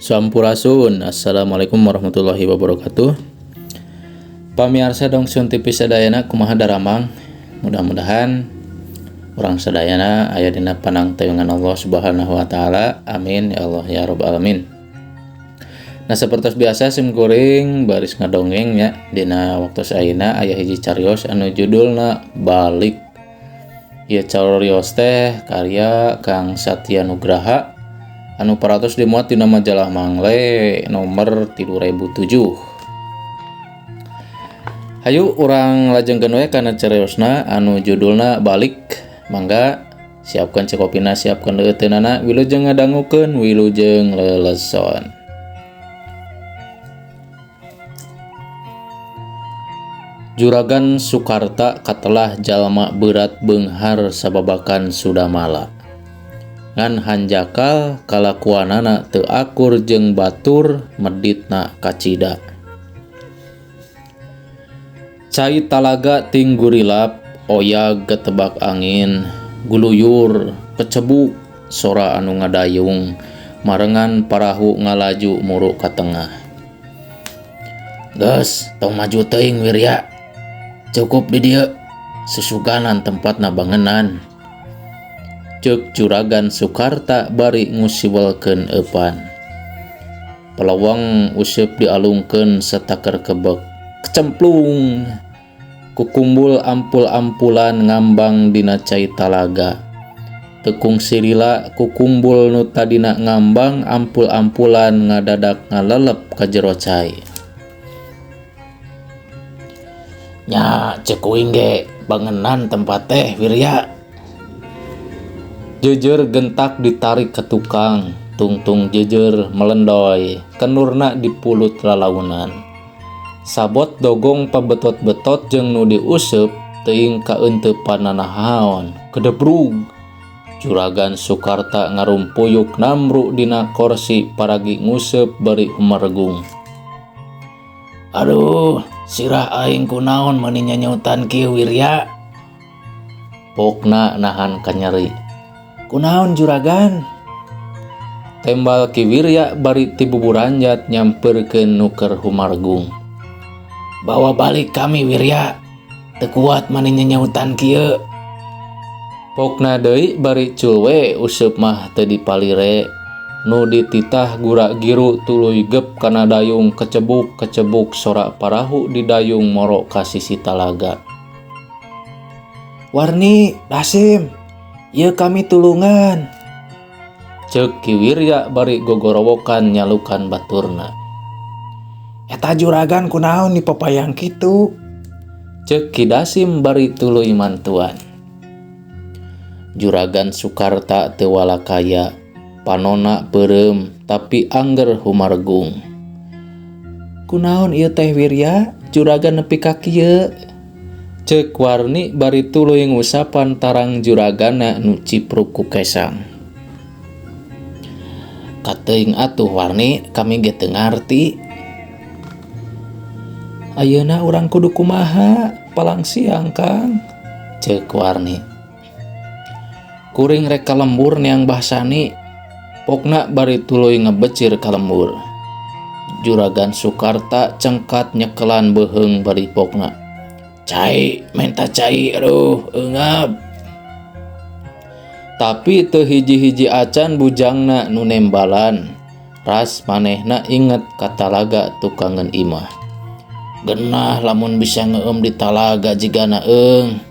Sampurasun. Assalamualaikum warahmatullahi wabarakatuh. Pamiarsa Dongsun TV sadayana, kumaha daramang? Mudah-mudahan urang sadayana aya dina panangtayungan Allah Subhanahu wa taala. Amin ya Allah ya rabbal alamin. Nah, seperti biasa sim kuring baris ngadongeng ya. Dina waktu ayeuna aya hiji carios anu judulna Balik. Ieu carios teh karya Kang Satya Nugraha anu parantos dimuat dina majalah Mangle nomor 3007. Hayu urang lajengkeun we kana cariosna anu judulna Balik. Mangga siapkan cekopina, siapkan leuteunana, wilujeng ngadangukeun, wilujeng leleson. Juragan Sukarta katelah jalma berat beunghar sababakan Sudamala. Ngan hanjakal kalakuanana teu akur jeung batur meditna kacida. Cai talaga ting gurilap, oyag ketebak angin, guluyur, kecebuk, sora anu ngadayung, marengan parahu ngalaju muruk ka tengah. Geus, tong maju teuing Wirya. Cukup di dieu, susuganan tempatna bangenan. Ceuk Juragan Sukarta bari ngusiwelkeun eupan. Peleweng useup dialungkeun sataker kebek. Kecemplung. Kukumbul ampul-ampulan ngambang dina cai talaga. Teu kungsi lila kukumbul nu tadina ngambang ampul-ampulan ngadadak ngalelep ka jero cai. Nya ceuk kuing ge bangenan tempat teh Wirya. Jejer gentak ditarik ke tukang, tungtung jejer melendoy, kenurna dipulut lalaunan. Sabot dogong pabetot-betot jeung nu diuseup teuing kaeuntepan nanahaon, kedebrug. Juragan Sukarta ngarumpuyuk namru dina korsi paragi nguseup bari humaregung. Aduh, sirah aing kunaon meuni nyanyautan kieu Wirya. Pokna nahan kanyeri. Kunaon juragan? Tembal Ki Wirya bari ti buburanjat nyamperkeun nu keur humargung. Bawa balik kami Wirya. Teu kuat mani nyanyautan kieu. Pokna deui bari cul we useup mah teu dipalire. Nu dititah gura-giru tuluy gep kana dayung kecebuk-kecebuk sora parahu di dayung moro ka sisi talaga. Warni, Dasim, ieu kami tulungan. Ceuk Ki Wirya bari gogorowokan nyalukan baturna. Eta juragan kunaon dipapayang kitu? Ceuk Ki Dasim bari tuluy mantuan. Juragan Sukarta teu walakaya, panona peureum tapi angger humargung. Kunaon ieu teh Wirya? Juragan nepi ka kieu. Ceuk Warni bari tuluy ngusapan tarang juragana nu cipruk ku kesang. Kateuing atuh Warni, kami ge teu ngarti. Ayeuna urang kudu kumaha? Palang siang, Kang. Ceuk Warni. Kuring rek ka lembur neang Bahsani. Pokna bari tuluy ngebecir ka lembur. Juragan Sukarta cengkat nyekelan beuheung bari pokna. Cai, menta cai, aduh, eungap. Tapi teu hiji-hiji acan bujangna nu nembalan. Ras manehna inget ka talaga tukangeun imah. Genah lamun bisa ngeum di talaga jigana eung.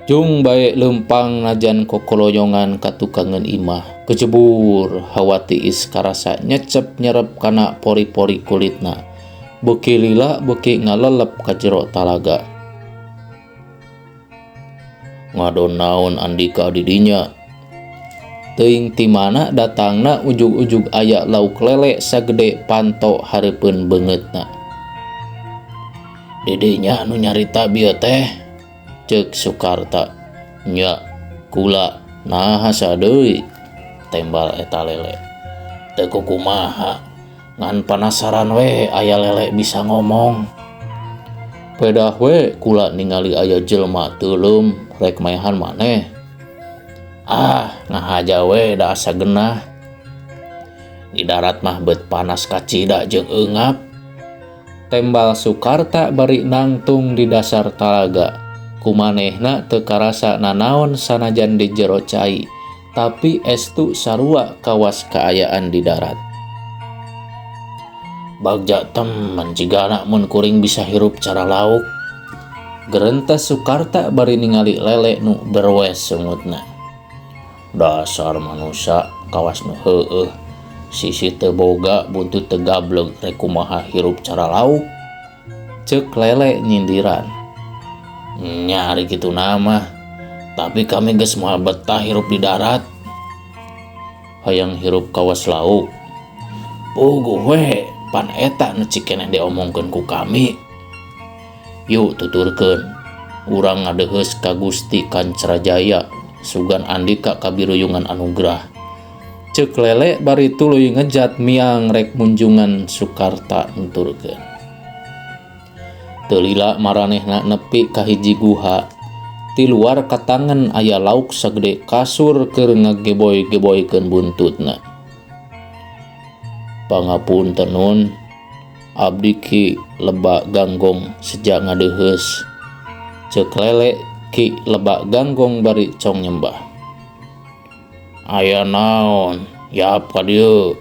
Jung bae leumpang najan kokoloyongan ka tukangeun imah. Kecebur hawa tiis karasa nyecep nyerep kana pori-pori kulitna. Beuki lila beuki ngalelep ka jero talaga. Ngadon naon Andika di dinya? Teuing ti mana datangna ujug-ujug aya lauk lele sagede panto hareupeun beungeutna. Didinya nu nyarita bieu teh? Ceuk Sukarta. Nya, kula naha sadeui? Tembal eta lele. Teu kukumaha, ngan panasaran we aya lele bisa ngomong. Pedah we kula ningali aya jelema teuleum rek maehan maneh. Ah, ngahaja we da asa genah. Di darat mah bet panas kacida jeung eungap. Tembal Sukarta bari nangtung di dasar talaga. Kumanehna teu karasa nanaon sanajan di jero cai, tapi estu sarua kawas kaayaan di darat. Bagja temen jigana mun kuring bisa hirup cara lauk. Gerentes Sukarta bari ningali lele nu berwes sungutna. Dasar manusia kawas nu heueuh. Sisi teu boga buntut teu gableg rek kumaha hirup cara lauk. Ceuk lele nyindiran. Nya ari kitu nama, tapi kami geus moal betah hirup di darat. Hayang hirup kawas lauk. Puguh we, pan eta nu cik keneh diomongkeun ku kami. Yuk tuturkeun, urang ngadeuheus ka Gusti Kancrajaya, sugan andika kabiruyungan anugerah. Ceuk lele bari tuluy ngejat miang rek munjungan Sukarta nuturkeun. Teu lila maranehna nepi ka hiji guha. Ti luar katangan aya lauk sagede kasur keur ngageboy-geboykeun buntutna. Pangapunten nun, abdi Ki Lebak Ganggong sejak ngadeuheus. Ceuk lele Ki Lebak Ganggong bari cong nyembah. Aya naon? Yap ka dieu.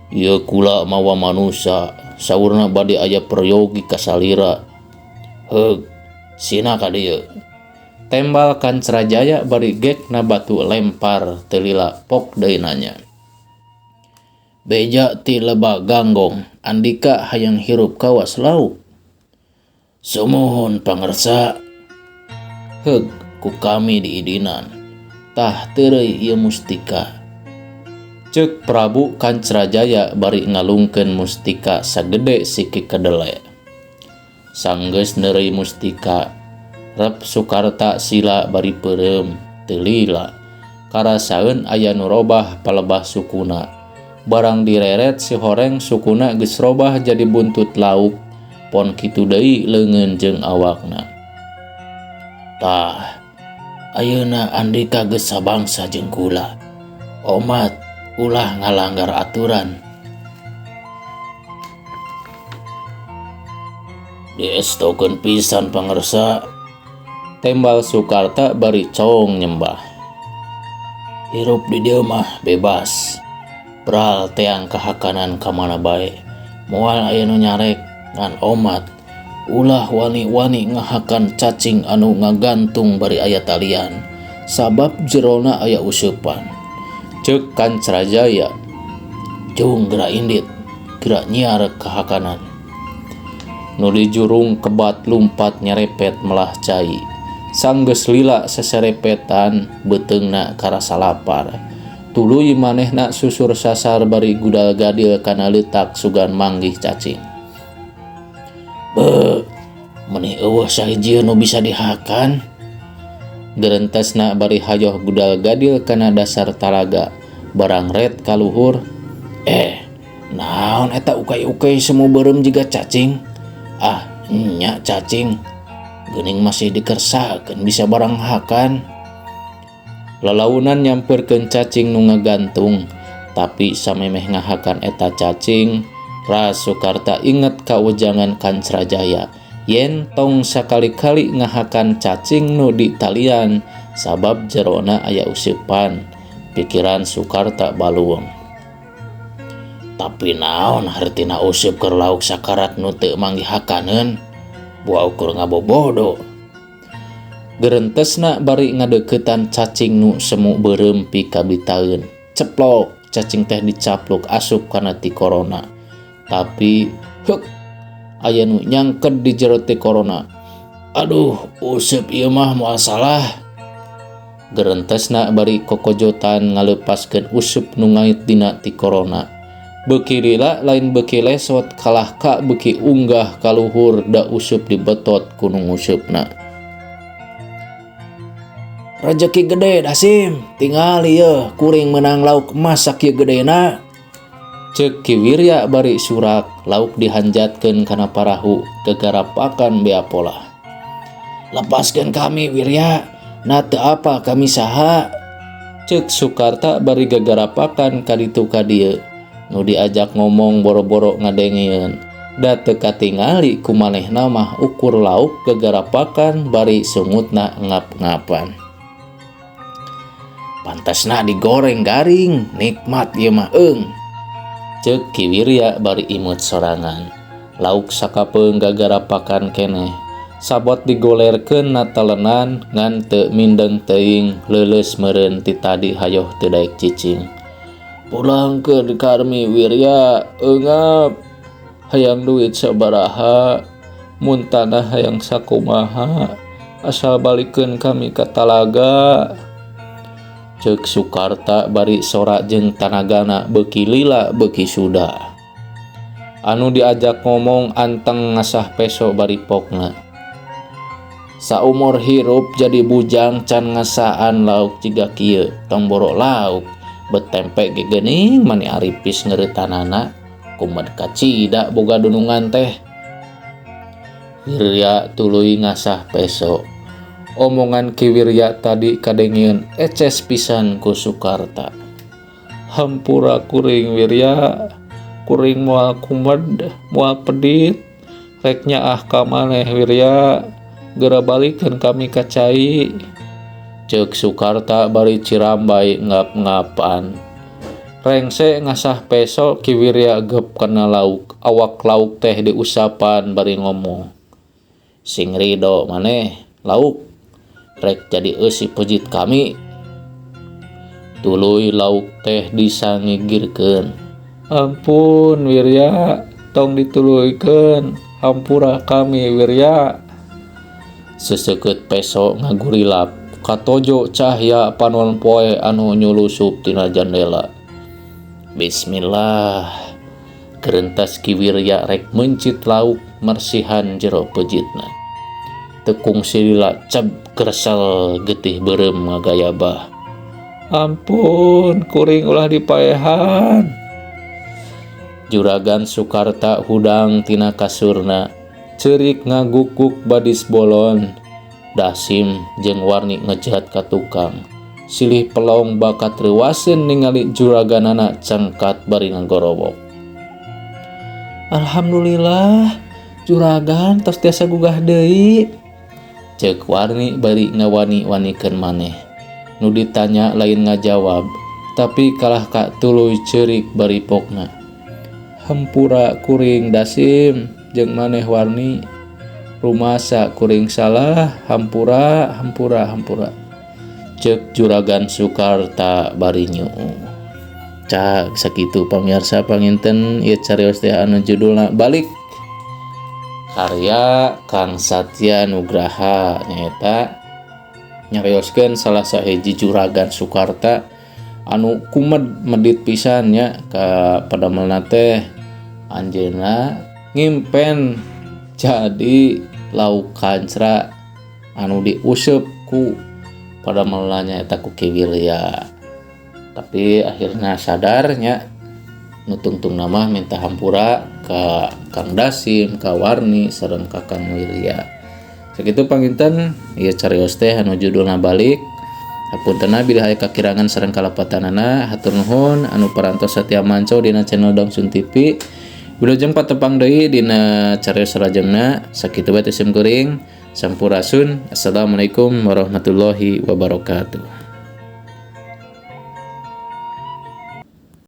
Ieu kula mawa manusa, saurna bade aya peryogi kasalira. Heug, sina ka dieu. Tembal Kancrajaya bari gekna batu lempar teu lila pok deui nanya. Beja ti Lebak Ganggong, andika hayang hirup kawas lauk. Sumuhun pangersa. Heug, ku kami diidinan. Tah teureui ieu mustika. Ceuk Prabu Kancrajaya bari ngalungkeun mustika sagede siki kedele. Sanggeus neureuy mustika, rep Sukarta sila bari peureum teu lila. Karasaeun aya nu robah palebah sukuna. Barang direret si horeng sukuna geus robah jadi buntut lauk, pon kitu deui leungeun jeung awakna. Tah, ayeuna andika geus sabangsa jeung kula. Omat ulah ngalanggar aturan. Diestokeun pisan pangersa. Tembal Sukarta bari cong nyembah. Hirup di dieu mah bebas. Bral teang kahakanan ka mana bae. Moal aya nu nyarek ngan omat. Ulah wani-wani ngahakan cacing anu ngagantung bari aya talian. Sabab jerona aya useupan. Ceuk Kancrajaya. Jung geura indit, geura nyiar kahakanan. Nu di jurung kebat lumpat nyerepet melah cai. Sanggeus lila seserepetan beuteungna karasa lapar. Tuluy manehna susur sasar bari gudal gadil kana leutak sugan manggih cacing. Be, menih eueuh sahiji nu bisa dihakan. Gerentesna bari hayoh gudal gadil kana dasar talaga. Barang ret kaluhur. Naon eta ukay-ukay semu beureum jiga cacing? Ah, nya cacing. Geuning masih dikersakeun bisa barang hakan. Lalaunan nyamperkeun cacing nu ngagantung, tapi samemeh ngahakan eta cacing, Ras Sukarta inget ka wejangan Kancrajaya. Yen tong sakali-kali ngahakan cacing nu di talian, sabab jerona aya useupan. Pikiran Sukarta baluweung. Tapi naon hartina useup keur lauk sakarat nu teu manggihakaneun? Buah ukur ngabobodo. Gerentesna bari ngadeukeutan cacing nu semu beureum pikabitaeun. Ceplok, cacing teh dicaplok asup kana ti korona. Tapi heuk, aya nu nyangked di jero ti korona. Aduh, useup ieu mah moal salah. Gerentesna bari kokojotan ngaleupaskeun useup nu ngait dina ti korona. Beuki lila lain beuki lesot kalah ka beuki unggah kaluhur da useup dibetot ku nu nguseupna. Rejeki gede Dasim, tingali yeuh kuring menang lauk emas sakieu gedena. Ceuk Ki Wirya bari surak, lauk dihanjatkeun kana parahu gegarapakan bea polah. Lepaskeun kami Wirya, na teu apa kami saha. Ceuk Sukarta bari gagarapakan ka ditu ka dieu. Nu diajak ngomong boro-boro ngadengeun. Da teu katingali ku manehna mah ukur lauk gagarapakan bari sungutna ngap-ngapan. Pantasna digoreng garing, nikmat ieu mah eung. Ceuk Ki Wirya bari imut sorangan. Lauk sakapeung gagarapakan keneh. Sabot digolerkeun na telenan ngan teu mindeng teuing leuleus meureun ti tadi hayoh teu daek cicing. Pulangkeun kami Wirya, eungap. Hayang duit sabaraha, mun tanah hayang sakumaha, asal balikeun kami ka talaga. Ceuk Sukarta bari sora jeung tanagana beuki lila beuki suda. Anu diajak ngomong anteng ngasah peso bari pokna. Saumur hirup jadi bujang can ngasaan lauk jiga kieu, tong boro lauk, bet tempe ge geuning mani aripis ngeuretanana, kumed kacida boga dunungan teh. Wirya tuluy ngasah peso. Omongan Ki Wirya tadi kadengeun eces pisan ku Sukarta. Hampura kuring Wirya, kuring moal kumed, moal pedit, rek nyaah ka maneh Wirya. Geura balikeun kami ka cai. Ceuk Sukarta bari cirambay ngap-ngapan. Rengse ngasah peso Ki Wirya gep kana lauk. Awak lauk teh diusapan bari ngomong. Sing rido maneh lauk, rek jadi eusi pejit kami. Tuluy lauk teh disangigirkeun. Ampun Wirya, tong dituluykeun, hampura kami Wirya. Seseukeut peso ngagurilap, katojo cahya panon poe anu nyulusup tina jandela. Bismillah. Gerentas Ki Wirya rek meuncit lauk mersihan jero pejitna. Tekung silila ceb kresel getih beureum ngagayabah. Ampun, kuring ulah dipaehan. Juragan Sukarta hudang tina kasurna, ceurik ngagukuk badis bolon. Dasim jeung Warni ngejat ka tukang. Silih pelong bakat reuwaseun ningali juraganana cengkat bari ngagorowok. Alhamdulillah, juragan tos tiasa gugah deui. Ceuk Warni bari ngawani-wanikeun maneh. Nu ditanya lain ngajawab, tapi kalah ka tuluy ceurik bari pokna. Hampura kuring Dasim jeung maneh Warni. Rumasa kuring salah, hampura, hampura, hampura. Ceuk Juragan Sukarta bari nyuuh. Cak sakitu pamirsa panginten ieu carios teh anu judulna Balik. Karya Kang Satya Nugraha nyaeta nyarioskeun salah sahiji Juragan Sukarta anu kumed medit pisan nya ka padamelna teh anjeunna ngimpen jadi lauk kancra anu diuseup ku padamelna nyaeta ku Ki Wirya. Tapi akhirnya sadarnya nutungtung nama minta hampura ka Kang Dasim, ka Warni, sareng ka Kang Wirya. Sakitu panginten ieu carios teh anu judulna Balik. Hapuntenna bilih aya kakirangan sareng kalepatanana, hatur nuhun anu parantos satia manco dina channel Dongsun TV. Wilujeng patepang deui dina carios salajengna. Sakitu bae teh sim kuring. Sampurasun. Assalamualaikum warahmatullahi wabarakatuh.